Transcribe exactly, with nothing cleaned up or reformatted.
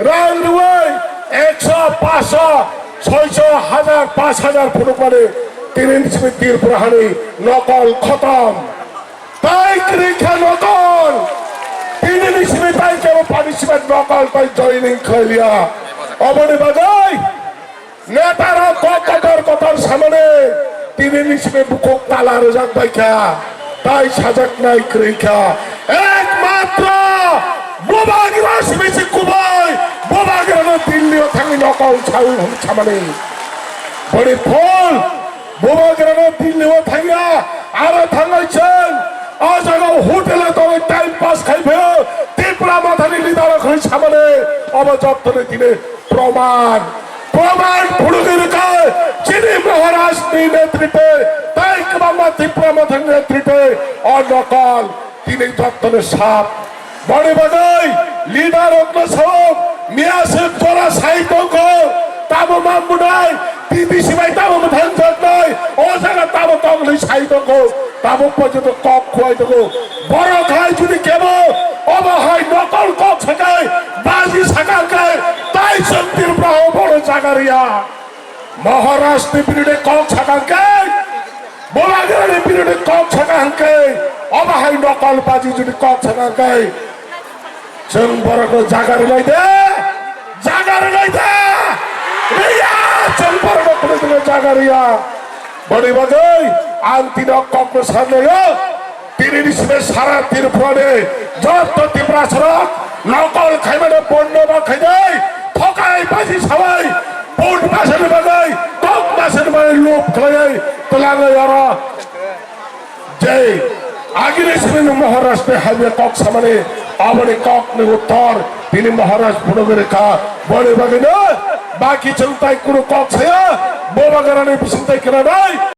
Rang rwui ekso, paanch sho, soi sho, hajar, paanch hajar phunukmani tini ni simi Tripura hani nokol khotom. Tai kwrwi kha nokol. Tini ni simi tai kebo punishment nokol tai joining khailiya. Oboni bagwi netarok kok kotor kotor samani tini ni simi bukhuk tala rwjak bai kha. Tai sajaknai kwrwi kha. Ekmatro Bubagra simi se kubui Bubagrano Delhi o thangwi nokol sawi hwn samani. Boni phol Bubagrano Delhi o thangya, aro thangnai chwng o jaga o hotel o tongwi time pass khai phaio, Tipra Mothani leader rok hwnwi samani obo jottoni tini proman. Proman phunugwi rwkha, chini Maharaj ni netritwe, tai kwbangma Tipra Mothani netritwe o nokol tini jottoni sap. Boni bagwi leader rokno sao, miya se jora sai tongkho, tamo mambo nai, T D C bai tamo mwthang jaknai, o jaga tamo tongli sai tongkho, tamo porjonto kok khuai tongo. Borok hai jodi kebo obo hai nokol kok sakai, baji sakar kai, tai chwng Tripura o bono jaga riya. Maharaj ni birude kok sakang kai, Bubagra ni birude kok sakang kai, obo hai nokol baji jodi kok sakang kai, chwng borokno jaga rwlai de, jaga rwlai de, riya, chwng borokno khulai de jaga riya. Boni bagwi ang tino kokno sanlaio. Tini ni simi sara Tripura ni joto Tiprasa rok nokol khaimano bondo ba khainai thokai baji sawai vote masani bagwi kok masani bagwi lob khlaiwi twlango oro. Jai agini simi Maharaj ni hamya kok samani aboni kok ni uttor tini Maharaj phunugwi rwkha. Boni bagwino baki chwng tai kunu kok saya Bubagra ni bising tai kwnanai.